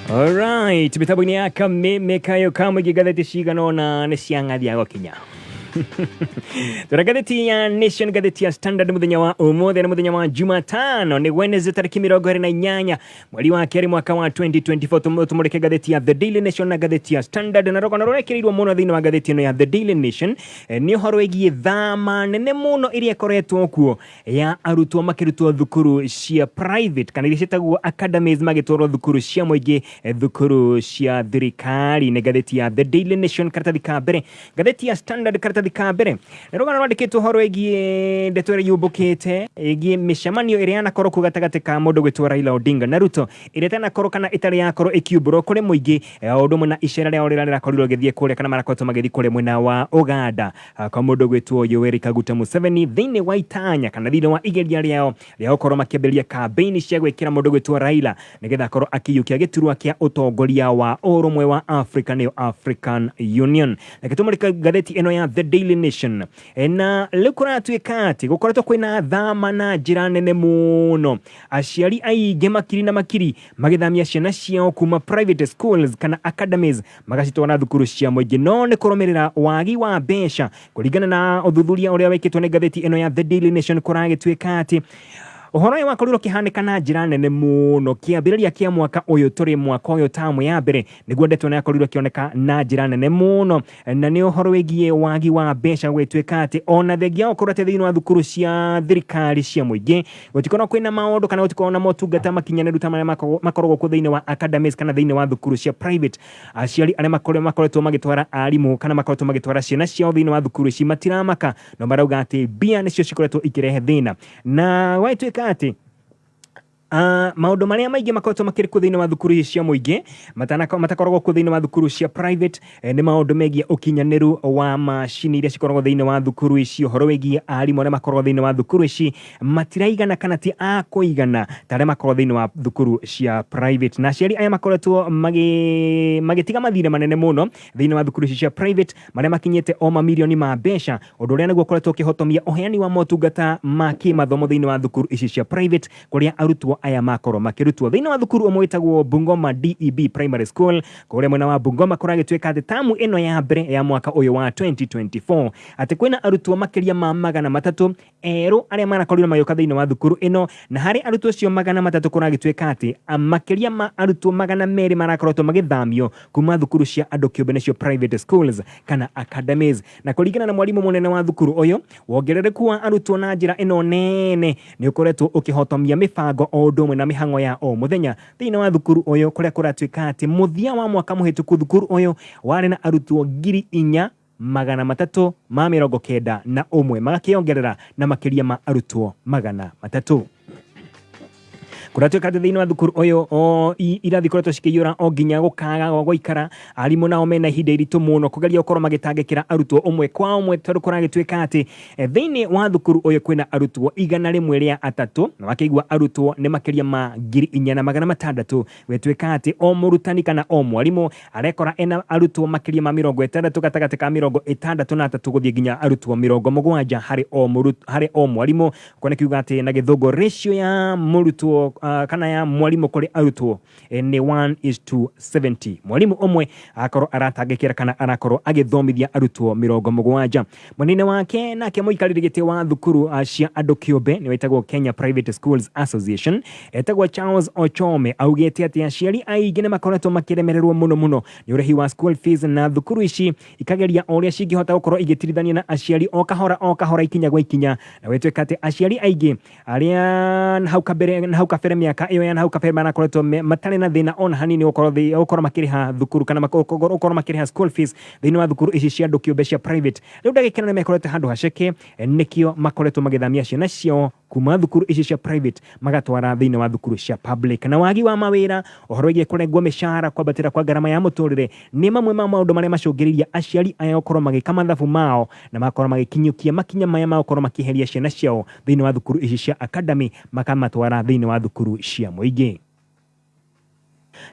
Alright, mĩtambo-inĩ ya kameme kayo ka mũingĩ ngathĩti cigana ũna nĩ ciang'athia gũkinya. Tũra ngathĩti ya Nation, ngathĩti ya Standard mũthenya wa ũmũthĩ nĩ mũthenya wa Jumatano nĩ Wednesday tarĩki 28 mweri wa kerĩ mwaka wa 2024. Tũmũrĩke ngathĩti ya The Daily Nation na ngathĩti ya Standard, na rũgano rũrekĩrĩirwo mũno thĩinĩ wa ngathĩti ĩno ya The Daily Nation nĩ ũhoro wĩgiĩ thama nene mũno ĩrĩa ĩkoretwo kuo ya arutwo makĩrutwo thukuru cia private kana iria ciĩtagwo academies magĩtwarwo thukuru cia mũingĩ, thukuru cia thirikari. Nĩ ngathĩti ya The Daily Nation karatathi ka mbere, ngathĩti ya Standard karatathi ka mbere nĩ rũgano rwandĩkĩtwo ũhoro wĩgiĩ ndeto ĩrĩa yũmbũkĩte ĩgiĩ mĩcemanio ĩrĩa yanakorwo kuo gatagatĩ ka mũndũ gwĩtwo Raila Odinga na Ruto, ĩrĩa ĩtanakorwo kana ĩtarĩ yakorwo ĩkiumbũrwo kũrĩ mũingĩ, o ũndũ ũmwe na icera rĩao rĩrĩa rĩrakorirwo rĩgĩthiĩ kũrĩa kana marakoretwo magĩthiĩ kũrĩa mwena wa Uganda kwa mũndũ gwĩtwo Yoweri Kaguta Museveni thĩinĩ wa itanya kana thĩinĩ wa igeria rĩao rĩa gũkorwo makĩambĩrĩria kambĩini cia gwĩkĩra mũndũ gwĩtwo Raila nĩgetha akorwo akĩiyũkia gĩturwa kĩa ũtongoria wa ũrũmwe wa Africa, nĩyo African Union. Reke tũmũrĩke ngathĩti ĩno ya The Daily Nation. Na rĩu kũratuĩka atĩ gũkoretwo kwĩna thama na njĩra nene mũno, aciari aingĩ makiri na makiri magĩthamia ciana ciao kuma private schools kana academies magacitwara thukuru cia mũingĩ, no nĩ kũrũmĩrĩra wagi wa mbeca. Kũringana na ũthuthuria ũrĩa wĩkĩtwo nĩ ngathĩti ĩno ya The Daily Nation, kũragĩtuĩka atĩ ũhoro ũyũ wakorirwo ũkĩhanĩka na njĩra nene mũno kĩambĩrĩria kĩa mwaka ũyũ tũrĩ, mwaka ũyũ tamu ya mbere nĩguo ndeto ĩno yakorirwo ĩkĩoneka na njĩra nene mũno, na nĩ ũhoro wĩgiĩ wagi wa mbeca, gũgĩtuĩka atĩ ona thengia wa gũkorwo atĩ thĩinĩ wa thukuru cia thirikari cia mũingĩ gũtikorwo kwĩna maũndũ kana gũtikorwo na motungata makinyanĩru ta marĩa makoragwo kuo thĩinĩ wa academies kana thĩinĩ wa thukuru cia private, aciari arĩa makoretwo magĩtwara arimũ kana makoretwo magĩtwara ciana ciao thĩinĩ wa thukuru ici matiramaka, no marauga atĩ mbia nĩcio cikoretwo ikĩrehe thĩna. Na gwagĩtuĩka atĩ maũndũ marĩa maingĩ makoretwo makĩrĩ kuo thĩinĩ wa thukuru ici cia mũingĩ matakoragwo kuo thĩinĩ wa thukuru cia private, nĩ maũndũ megiĩ ũkinyanĩru wa macini iria cikoragwo thĩinĩ wa thukuru ici, ũhoro wĩgiĩ arimũ arĩa makoragwo thĩinĩ wa thukuru ici matiraigana kana ti a kũigana ta arĩa makoragwo thĩinĩ wa thukuru cia private. Na aciari aya makoretwo magĩtiga mathirĩ manene mũno thĩinĩ wa thukuru ici cia private marĩa makinyĩte o mamirioni ma mbeca, ũndũ ũrĩa nĩguo ũkoretwo ũkĩhotomia ũheani wa motungata ma kĩmathomo thĩinĩ wa thukuru ici cia private kũrĩa arutwo aya makorwo makĩrutwo. Thĩinĩ wa thukuru ũmwe wĩtagwo Bungoma DEB Primary School kũrĩa mwena wa Bungoma, kũragĩtuĩka atĩ tamu ĩno ya mbere ya mwaka ũyũ wa 2024 atĩ kwĩna arutwo makĩria ma 300 erũ arĩa marakorirwo magĩũka thĩinĩ wa thukuru ĩno, na harĩ arutwo acio 300 kũragĩtuĩka atĩ makĩria ma arutwo 200 marakoretwo magĩthamio kuma thukuru cia andũ kĩũmbe, nĩcio private schools kana academies. Na kũringana na mwarimũ mũnene wa thukuru ũyũ, wongerereku wa arutwo na njĩra ĩno nene nĩ ũkoretwo ũkĩhotomia mĩbango o ũndũ ũmwe na mĩhang'o ya o mũthenya thĩinĩ wa thukuru ũyũ, kũrĩa kũratuĩka atĩ mũthia wa mwaka mũhĩtũku thukuru ũyũ warĩ na arutwo 4391, magakĩongerera na makĩria ma arutwo 300. Kũratuĩka atĩ thĩinĩ wa thukuru ũyũ o irathi ikoretwo cikĩiyũra o nginya gũkaga gwa gũikara. Arimũ nao mena ihinda iritũ mũno kũgeria gũkorwo magĩtangĩkĩra arutwo ũmwe kwa ũmwe, tondũ kũragĩtuĩka atĩ thĩinĩ wa thukuru ũyũ kwĩna arutwo 103, na wakĩigua arutwo nĩ makĩria ma 4600, gwĩtuĩka atĩ o mũrutani kana o mwarimũ arekora ena arutwo makĩria ma 60, gatagatĩ ka 63 gũthiĩ nginya arutwo 70 harĩ o mwarimũ. Kwa nĩ kiuga atĩ na gĩthũngũ ratio ya mũrutwo kana ya mwarimũ kũrĩ arutwo nĩ 1 is to 70. Mwarimũ ũmwe akorwo aratangĩkĩra kana arakorwo agĩthomithia arutwo 70. Mwena-inĩ wake nake mũikarĩri gĩtĩ wa thukuru cia andũ kĩũmbe nĩ wĩtagwo Kenya Private Schools Association etagwo Charles Ochome augĩte atĩ aciari aingĩ nĩ makoretwo makĩremererwo mũno mũno nĩ ũrĩhi wa school fees, na thukuru ici ikageria o ũrĩa cingĩhota gũkorwo igĩtirithania na aciari o kahora o kahora, ikinya gwa ikinya. Na gwĩtuĩka atĩ aciari aingĩ arĩa na hau kabere, na hau kabere, mĩaka ĩyo ya na hau kabere, marakoretwo matarĩ na thĩna ona hanini gũkorwo makĩrĩha thukuru kana gũkorwo makĩrĩha school fees thĩinĩ wa thukuru ici cia andũ kĩũmbe cia private, rĩu ndagĩka ĩno nĩ mekorete handũ haceke, nĩkĩo makoretwo magĩthamia ciana ciao kuma thukuru ici cia private magatwara thĩinĩ wa thukuru cia public. Na wagi wa mawĩra, ũhoro wĩgiĩ kũrengwo mĩcara, kwambatĩra kwa ngarama ya mũtũrĩre nĩ mamwe ma maũndũ marĩa macũngĩrĩirie aciari aya gũkorwo magĩka mathabu mao na magakorwo magĩkinyũkia makinya maya ma gũkorwo makĩeheria ciana ciao thĩinĩ wa thukuru ici cia academy makamatwara thĩinĩ wa thukuru cia mũingĩ.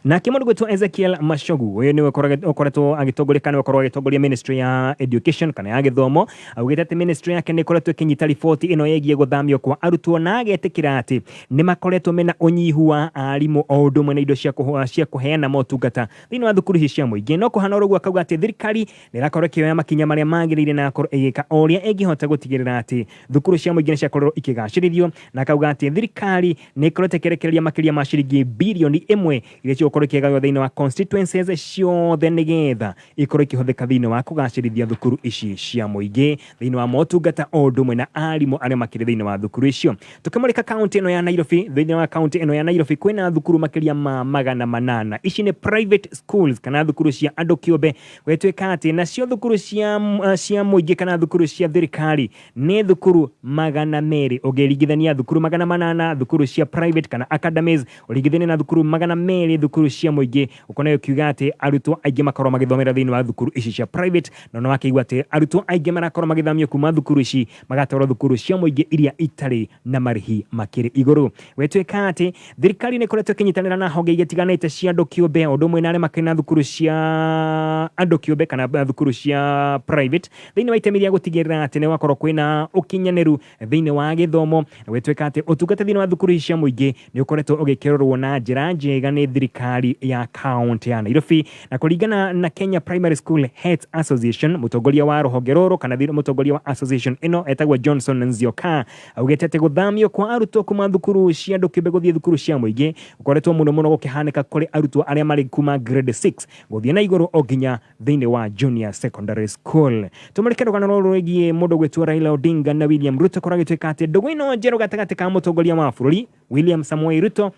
Nake mũndũ gwĩtwo Ezekiel Machogu, ũyũ nĩwe ũkoretwo agĩtongoria kana nĩwe ũkoragwo agĩtongoria ministry ya education kana ya gĩthomo, augĩte atĩ ministry yake nĩ ĩkoretwo ĩkĩnyita riboti ĩno ĩgiĩ gũthamio kwa arutwo na agetĩkĩra atĩ nĩ makoretwo mena ũnyihu wa arimũ o ũndũ ũmwe na indo cia kũheana motungata thĩinĩ wa thukuru ici cia mũingĩ. No kũhana ũguo akauga atĩ thirikari nĩ ĩrakorwo ĩkĩoya makinya marĩa magĩrĩire na ĩgakorwo ĩgĩka o ũrĩa ĩngĩhota gũtigĩrĩra atĩ thukuru cia mũingĩ nĩ ciakorwo ikĩgacĩrithio, na akauga atĩ thirikari nĩ ĩkoretwo ĩkĩrekereria makĩria ma ciringi birioni 1 iria cigũkorwo ikĩgaywo thĩinĩ wa constituencies ciothe nĩgetha ikorwo ikĩhũthĩka thĩinĩ wa kũgacĩrithia thukuru ici cia mũingĩ thĩinĩ wa motungata o ũndũ ũmwe na arimũ arĩa makĩrĩ thĩinĩ wa thukuru icio. Tũkĩmũrĩka kaunti ĩno ya Nairobi, thĩinĩ wa kaunti ĩno ya Nairobi kwĩna thukuru makĩria ma 800. Ici nĩ private schools kana thukuru cia andũ kĩũmbe. Gwĩtuĩka atĩ nacio thukuru cia mũingĩ kana thukuru cia thirikari nĩ thukuru 200. Ũngĩringithania thukuru 800 thukuru cia private kana academies ũringithanie na thukuru 200 thukuru cia mũingĩ, ũkona ũkiuga atĩ arutwo aingĩ makorwo magĩthomera thĩinĩ wa thukuru ici cia private, na nĩ wakĩigua atĩ arutwo aingĩ marakorwo magĩthamio kuma thukuru ici magatwarwo thukuru cia mũingĩ iria itarĩ na marĩhi makĩrĩ igũrũ. Gwĩtuĩka atĩ thirikari nĩ ĩkoretwo ĩkĩnyitanĩra na honge iria itiganĩte cia andũ kĩũmbe o ũndũ ũmwe na arĩa makĩrĩ na thukuru cia andũ kĩũmbe kana thukuru cia private thĩinĩ wa itemi rĩa gũtigĩrĩra atĩ nĩ gwakorwo kwĩna ũkinyanĩru thĩinĩ wa gĩthomo. Na gwĩtuĩka atĩ ũtungata thĩinĩ wa thukuru ici cia mũingĩ nĩ ũkoretwo ũgĩkĩrorwo na njĩra njega nĩ thirikari ya kaunti ya Nairobi. Na kũringana na Kenya Primary School Heads Association, mũtongoria wa rũhonge rũrũ kana mũtongoria wa association ĩno etagwo Johnson Nzioka augĩte atĩ gũthamio kwa arutwo kuma thukuru cia andũ kĩũmbe gũthiĩ thukuru cia mũingĩ gũkoretwo mũno mũno gũkĩhanĩka kũrĩ arutwo arĩa marĩ kuma grade 6 gũthiĩ na igũrũ o nginya thĩinĩ wa junior secondary school. Tũmũrĩke rũgano rũrũ rwĩgiĩ mũndũ gwĩtwo Raila Odinga na William Ruto, kũrĩa gĩtuĩka atĩ ndũgũ ĩno njerũ gatagatĩ ka mũtongoria wa bũrũri William Samoei Ruto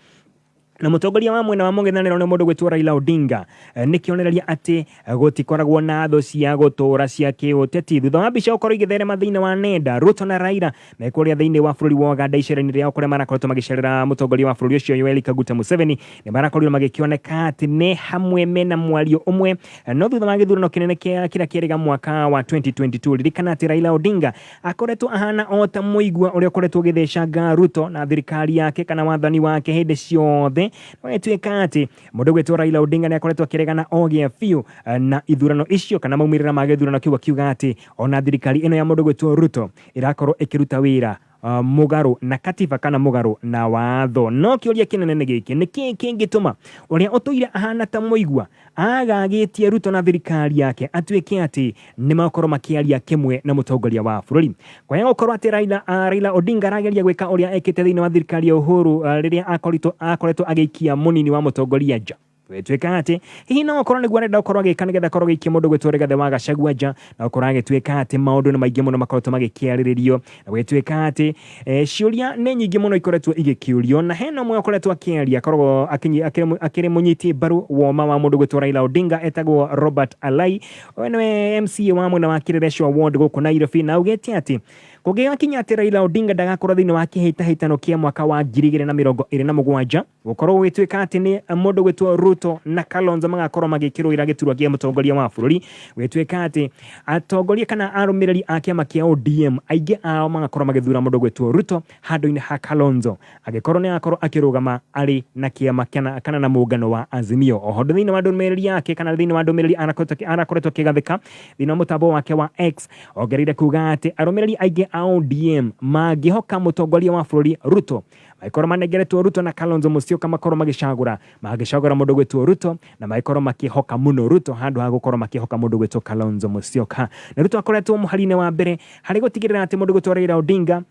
na mũtongoria wa mwena wa mũng'ethanĩro nĩ mũndũ gwĩtwo Raila Odinga nĩ kĩonereria atĩ gũtikoragwo na thũ cia gũtũra cia kĩũteti. Thutha wa mbica gũkorwo igĩtherema thĩinĩ wa nenda, Ruto na Raila mekũrĩa thĩinĩ wa bũrũri wa Uganda icera-inĩ rĩao kũrĩa marakoretwo magĩcerera mũtongoria wa bũrũri ũcio Yoweri Kaguta Museveni, nĩ marakorirwo magĩkĩoneka atĩ nĩ hamwe mena mwario ũmwe. No thutha wa gĩthurano kĩnene kĩrĩa kĩerĩga mwaka wa 2022, ririkana atĩ Raila Odinga akoretwo ahana o ta mũigua ũrĩa ũkoretwo ũgĩthecanga Ruto na thirikari yake kana wathani wake hĩndĩ ciothe. No ĩtuĩka atĩ mũndũ gwĩtwo Raila Odinga nĩ akoretwo akĩregana o gĩa biũ na ithurano icio kana maumĩrĩra ma gĩthurano kĩu, akiuga atĩ ona thirikari ĩno ya mũndũ gwĩtwo Ruto ĩrakorwo ĩkĩruta wĩra mũgarũ na katiba kana mũgarũ na watho. No kĩũria kĩnene nĩ gĩkĩ, nĩ kĩĩ kĩngĩtũma ũrĩa ũtũire ahana ta mũigua agagĩtie Ruto na thirikari yake atuĩke atĩ nĩ makorwo makĩaria kĩmwe na mũtongoria wa bũrũri? Kwaya gũkorwo atĩ Raila Odinga arageria gwĩka ũrĩa ekĩte thĩinĩ wa thirikari ya Uhuru rĩrĩa akoretwo agĩikia mũnini wa mũtongoria nja. Gwĩtuĩka atĩ hihi no okorwo nĩguo arenda gũkorwo agĩka nĩgetha akorwo agĩikia mũndũ gwĩtwo Rigathĩ wa Gachagua nja, na gũkorwo agĩtuĩka atĩ maũndũ nĩ maingĩ mũno makoretwo magĩkĩarĩrĩrio, na gwĩtuĩka atĩ ciũria nĩ nyingĩ mũno ikoretwo igĩkĩũrio, na hena ũmwe ũkoretwo akĩaria akoragwo akĩrĩ mũnyiti mbaru woma wa mũndũ gwĩtwo Raila Odinga, etagwo Robert Alai. Ũyũ nĩwe MCA wa mwena wa Kileleshwa Ward gũkũ Nairobi, na augĩte atĩ kũngĩgakinya atĩ Raila Odinga ndagakorwo thĩinĩ wa kĩhĩtahĩtano kĩa mwaka wa 2027, gũkorwo gũgĩtuĩka atĩ nĩ mũndũ gwĩtwo Ruto na Kalonzo magakorwo magĩkĩrũĩra gĩturwa kĩa mũtongoria wa bũrũri, gũgĩtuĩka atĩ atongoria kana arũmĩrĩri a kĩama kĩa ODM aingĩ ao magakorwo magĩthura mũndũ gwĩtwo Ruto handũ-inĩ ha Kalonzo angĩkorwo nĩ agakorwo akĩrũgama arĩ na kĩama kana na mũngano wa Azimio. Oho thĩinĩ wa ndũmĩrĩri yake kana thĩinĩ wa ndũmĩrĩri arakoretwo akĩgathĩka thĩinĩ wa mũtambo wake wa X, ongereire kuga atĩ arũmĩrĩri aingĩ a ODM mangĩhoka mũtongoria wa bũrũri Ruto, mangĩkorwo manengeretwo Ruto na Kalonzo Musyoka makorwo magĩcagũra, mangĩcagũra mũndũ gwĩtwo Ruto na mangĩkorwo makĩhoka mũno Ruto handũ ha gũkorwo makĩhoka mũndũ gwĩtwo Kalonzo Musyoka. Na Ruto akoretwo mũhari-inĩ wa mbere harĩ gũtigĩrĩra atĩ mũndũ gwĩtwo Raila Odinga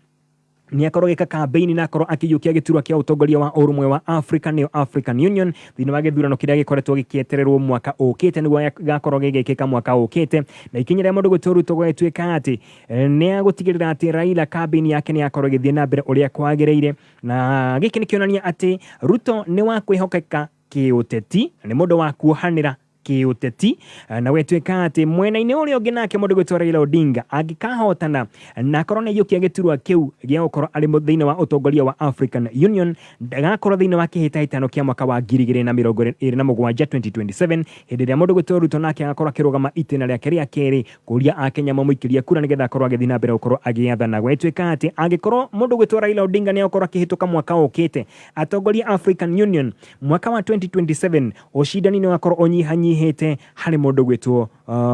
nĩ akorwo agĩka kambĩini na akorwo akĩiyũkia gĩturwa kĩa ũtongoria wa ũrũmwe wa Africa nĩyo African Union thĩinĩ wa gĩthurano kĩrĩa gĩkoretwo gĩkĩetererwo mwaka ũkĩte nĩguo gĩgakorwo gĩgĩkĩka mwaka ũkĩte. Na ikinya rĩa mũndũ gwĩtwo Ruto gũgĩtuĩka atĩ nĩ agũtigĩrĩra atĩ Raila kambĩini yake nĩ yakorwo ĩgĩthiĩ na mbere ũrĩa kwagĩrĩire, na gĩkĩ nĩ kĩonania atĩ Ruto nĩ wa kwĩhokeka kĩũteti na nĩ mũndũ wa kuohanĩra kĩũteti. Na gwĩtuĩka atĩ mwena-inĩ ũrĩa ũngĩ nake mũndũ gwĩtwo Raila Odinga angĩkahotana na akorwo nĩ aiyũkia gĩturwa kĩu gĩa gũkorwo arĩ thĩinĩ wa ũtongoria wa African Union, ndagakorwo thĩinĩ wa kĩhĩtahĩtano kĩa mwaka wa 2027, 2027, hĩndĩ ĩrĩa mũndũ gwĩtwo Ruto nake agakorwo akĩrũgama itĩna rĩake rĩa kerĩ kũria Akenya mamũikĩrie kura nĩgetha akorwo agĩthiĩ na mbere gũkorwo agĩathana. Gwĩtuĩka atĩ angĩkorwo mũndũ gwĩtwo Raila Odinga nĩ egũkorwo akĩhĩtũka mwaka ũkĩte atongoria African Union mwaka wa 2027, ũcindani nĩ ũgakorwo ũnyihanyihĩte harĩ mũndũ gwĩtwo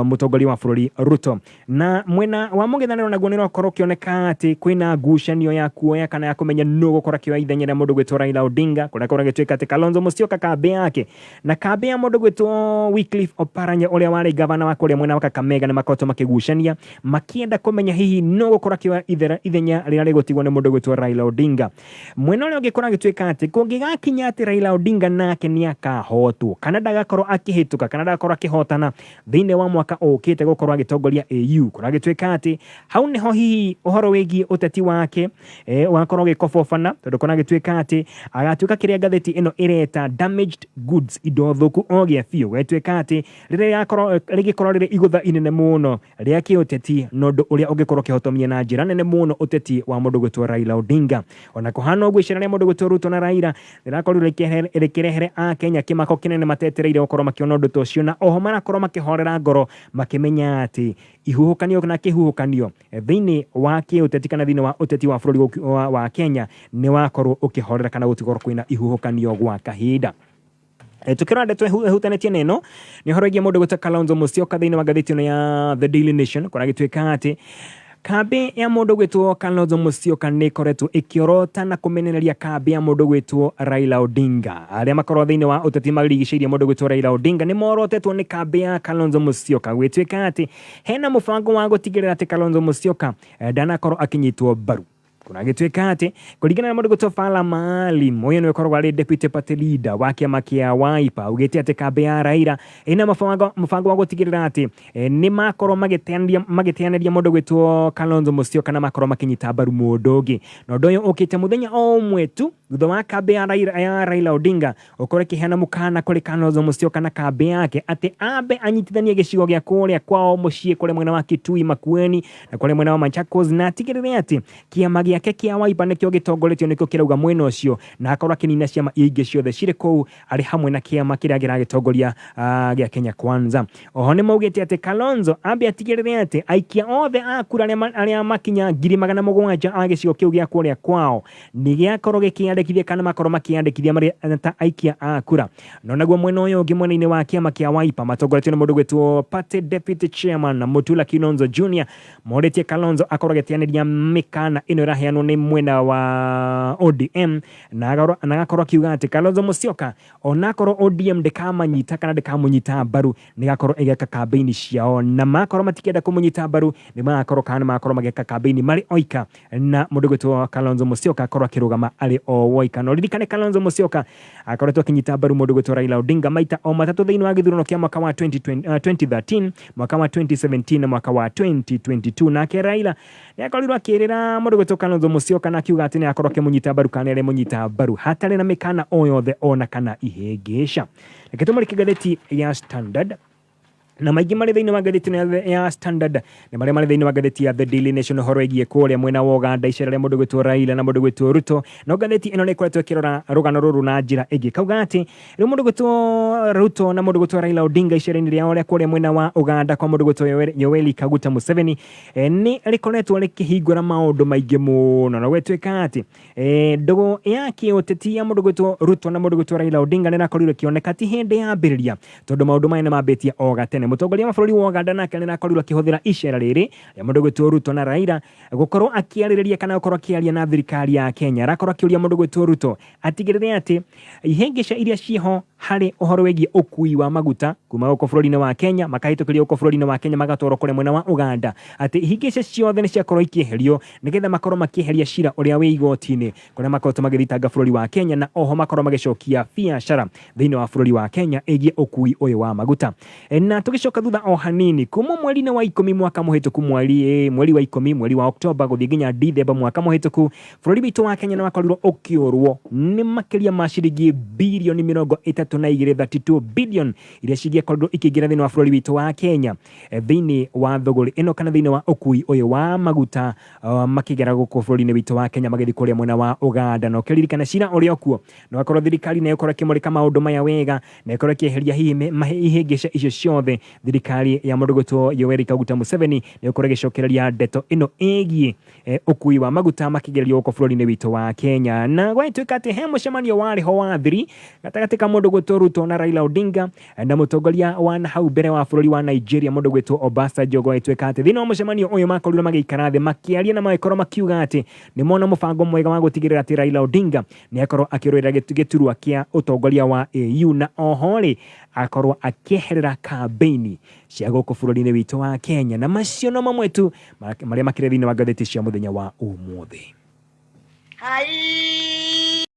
mũtongoria wa bũrũri Ruto. Na mwena wa mũng'ethanĩro naguo nĩ ũrakorwo ũkĩoneka atĩ kwĩna ngucanio ya kuoya kana ya kũmenya nũ ũgũkorwo akĩoya ithenya rĩa mũndũ gwĩtwo Raila Odinga, kũrĩa kũrĩa gĩtuĩka atĩ Kalonzo Musyoka kambĩ yake na kambĩ ya mũndũ gwĩtwo Wycliffe Oparanya ũrĩa warĩ gavana wa kũrĩa mwena wa Kakamega nĩ makoretwo makĩgucania makĩenda kũmenya hihi nũ ũgũkorwo akĩoya ithenya rĩrĩa rĩgũtigwo nĩ mũndũ gwĩtwo Raila Odinga. Mwena ũrĩa ũngĩ kũragĩtuĩka atĩ kũngĩgakinya atĩ Raila Odinga nake nĩ akahotwo kana ndagakorwo akĩhĩtũka kana ndagakorwo akĩhotana thĩinĩ wa mwaka ũkĩte gũkorwo agĩtongoria AU, kũragĩtuĩka atĩ hau nĩho hihi ũhoro wĩgiĩ ũteti wake ũgakorwo ũgĩkobobana, tondũ kũragĩtuĩka atĩ agatuĩka kĩrĩa ngathĩti ĩno ĩreta damaged goods, indo thũku o gĩa biũ. Gũgĩtuĩka atĩ rĩrĩa rĩgĩkorwo rĩrĩ igũtha inene mũno rĩa kĩũteti na ũndũ ũrĩa ũngĩkorwo ũkĩhotomia na njĩra nene mũno ũteti wa mũndũ gwĩtwo Raila Odinga. Ona kũhana ũguo, icera rĩa mũndũ gwĩtwo Ruto na Raila rĩrakorirwo rĩkĩrehere Akenya kĩmako kĩnene matetereire gũkorwo makĩona ũndũ ta ũcio, na oho marakorwo makĩhorera ngoro makĩmenya atĩ ihuhũkanio na kĩhuhũkanio thĩinĩ wa kĩũteti kana thĩinĩ wa ũteti wa bũrũri wa Kenya nĩ wakorwo ũkĩhorera kana gũtikorwo kwĩna ihuhũkanio gwa kahinda. Tukĩrora ndeto ĩhutanĩtie na ĩno nĩ ũhoro wĩgiĩ mũndũ gwĩtwo Kalonzo Musyoka thĩinĩ wa ngathĩti ĩno ya The Daily Nation, kũrĩa gĩtuĩka atĩ kambĩ ya mũndũ gwĩtwo Kalonzo Musyoka nĩ ĩkoretwo ĩkĩorota na kũmenereria kambĩ ya mũndũ gwĩtwo Raila Odinga. Arĩa makorwo thĩinĩ wa ũteti marigicĩirie mũndũ gwĩtwo Raila Odinga nĩ morotetwo nĩ kambĩ ya Kalonzo Musyoka, gwĩtuĩka atĩ hena mũbango wa gũtigĩrĩra atĩ Kalonzo Musyoka ndanakorwo akĩnyitwo mbaru. Kũragĩtuĩka atĩ kũringana na mũndũ gwĩtwo Fala Maalim, ũyũ nĩwe ũkoragwo arĩ deputy party leader wa kĩama kĩa Wiper, augĩte atĩ kambĩ ya Raila ĩna mũbango wa gũtigĩrĩra atĩ nĩ makorwo magĩteanĩria mũndũ gwĩtwo Kalonzo Musyoka na makorwo makĩnyita mbaru mũndũ ũngĩ. Na ũndũ ũyũ ũkĩte mũthenya o ũmwe tu thutha wa kambĩ ya Raila Odinga gũkorwo ĩkĩheana mũkana kũrĩ Kalonzo Musyoka na kambĩ yake atĩ ambe anyitithanie gĩcigo gĩa kũrĩa kwao mũciĩ kũrĩa mwena wa Kitui Makueni na kũrĩa mwena wa Machakos, na atigĩrĩre atĩ kĩama gĩake kĩa Wiper nĩkĩo gĩtongoretio, nĩkĩo kĩrauga mwena ũcio, na akorwo akĩnina ciama ingĩ ciothe cirĩ kũu arĩ hamwe na kĩama kĩrĩa kĩragĩtongoria gĩa Kenya Kwanza. Oho nĩ maugĩte atĩ Kalonzo ambe atigĩrĩre atĩ aikia othe a kura arĩa makinya 700,000 a gĩcigo kĩu gĩa kũrĩa kwao nĩ gĩakorwo gĩkĩandĩkithia kana makorwo makĩandĩkithia marĩ ta aikia a kura. No naguo mwena ũyũ ũngĩ, mwena-inĩ wa kĩama kĩa Wiper matongoretio nĩ mũndũ gwĩtwo party deputy chairman Mutula Kilonzo Junior, morĩtie Kalonzo akorwo agĩteanĩria mĩkana ĩno ĩraheanwo nĩ mwena wa ODM, na agakorwo akiuga atĩ Kalonzo Musyoka onakorwo ODM ndĩkamanyita kana ndĩkamũnyita mbaru, nĩgakorwo ĩgĩka kambĩini ciao, na makorwo matikenda kũmũnyita mbaru nĩ magakorwo kana nĩ magakorwo magĩka kambĩini marĩ oika, na mũndũ gwĩtwo Kalonzo Musyoka akorwo akĩrũgama arĩ o woika. Na ũririkane Kalonzo Musyoka akoretwo akĩnyita mbaru mũndũ gwĩtwo Raila Odinga maita o matatũ thĩinĩ wa gĩthurano kĩa mwaka wa 2020, 2013, mwaka wa 2017 na mwaka wa 2022. Nake Raila nĩ akorirwo akĩrĩra mũndũ gwĩtwo Kalonzo Musyoka na akiuga atĩ nĩ akorwo akĩmũnyita mbaru kana nĩ arĩmũnyita mbaru hatarĩ na mĩkana o yothe ona kana ihĩngĩca. Reke tũmũrĩke ngathĩti ya Standard, na maingĩ marĩ thĩinĩ wa ngathĩti ĩno ya Standard nĩ marĩa marĩ thĩinĩ wa ngathĩti ya The Daily Nation ũhoro wĩgiĩ kũrĩa mwena wa Ũganda, icera rĩa mũndũ gwĩtwo Raila na mũndũ gwĩtwo Ruto. No ngathĩti ĩno nĩ ĩkoretwo ĩkĩrora rũgano rũrũ na njĩra ĩngĩ, kauga atĩ rĩu mũndũ gwĩtwo Ruto na mũndũ gwĩtwo Raila Odinga icera-inĩ rĩao rĩa kũrĩa mwena wa Ũganda kwa mũndũ gwĩtwo Yoweri Kaguta Museveni nĩ rĩkoretwo rĩkĩhingũra maũndũ maingĩ mũno, na gwĩtuĩka atĩ ndũgũ ya kĩũteti ya mũndũ gwĩtwo Ruto na mũndũ gwĩtwo Raila Odinga nĩ ĩrakorirwo ĩkĩoneka ti hĩndĩ yambĩrĩria, tondũ maũndũ maya nĩ mambĩtie o gatene. Mũtongoria wa bũrũri wa Ũganda nake nĩ arakorirwo akĩhũthĩra icera rĩrĩ rĩa mũndũ gwĩtwo Ruto na Raila gũkorwo akĩarĩrĩria kana gũkorwo akĩaria na thirikari ya Kenya. Arakorwo akĩũria mũndũ gwĩtwo Ruto atigĩrĩre atĩ ihĩngĩca iria ciĩho harĩ ũhoro wĩgiĩ ũkui wa maguta kuma gũkũ bũrũri-inĩ wa Kenya makahĩtũkĩrio gũkũ bũrũri-inĩ wa Kenya magatwarwo kũrĩa mwena wa Ũganda, atĩ ihĩngĩca ciothe nĩ ciakorwo ikĩeherio nĩgetha makorwo makĩeheria cira ũrĩa wĩ igoti-inĩ kũrĩa makoretwo magĩthitanga bũrũri wa Kenya, na oho makorwo magĩcokia biacara thĩinĩ wa bũrũri wa Kenya ĩgiĩ ũkui ũyũ wa maguta. Na tũgĩcoka thutha o hanini, kuma mweri-inĩ wa 10 mwaka mũhĩtũku, mweri wa 10, mweri wa Oktoba gũthiĩ nginya Dithemba mwaka mũhĩtũku, bũrũri witũ wa Kenya nĩ wakorirwo ũkĩũrwo nĩ makĩria ma ciringi birioni 32, 32 billion, iria cingĩakorirwo ciakorirwo ikĩingĩra thĩinĩ wa bũrũri witũ wa Kenya thĩinĩ wa thũgũrĩ ĩno kana thĩinĩ wa ũkui ũyũ wa maguta makĩgera gũkũ bũrũri-inĩ witũ wa Kenya magĩthiĩ kũrĩa mwena wa Ũganda. Na ũkĩririkana cira ũrĩa okuo no akorwo thirikari nĩ ĩgũkorwo ĩkĩmũrĩka maũndũ maya wega na ĩkorwo ĩkĩeheria hihi ihĩngĩca icio ciothe. Thirikari ya mũndũ gwĩtwo Yoweri Kaguta Museveni nĩ ĩgũkorwo ĩgĩcokereria ndeto ĩno ĩgiĩ ũkui wa maguta makĩgererio gũkũ bũrũri-inĩ witũ wa Kenya. Na gwagĩtuĩka atĩ he mũcemanio warĩ ho wa thiri gatagatĩ ka mũndũ gwĩtwo Ruto na Raila Odinga na mũtongoria wa na hau mbere wa bũrũri wa Nigeria mũndũ gwĩtwo Obasanjo. Gwagĩtuĩka atĩ thĩinĩ wa mũcemanio ũyũ makorirwo magĩikara thĩ makĩaria na magĩkorwo makiuga atĩ nĩ mona mũbango mwega wa gũtigĩrĩra atĩ Raila Odinga nĩ akorwo akĩrũĩrĩra gĩturwa kĩa ũtongoria wa AU na oho rĩ akorwo akĩeherera kambĩini cia gũkũ bũrũri-inĩ witũ wa Kenya. Na macio no mamwe tu marĩa makĩrĩ thĩinĩ wa ngathĩti cia mũthenya wa ũmũthĩ. Hai.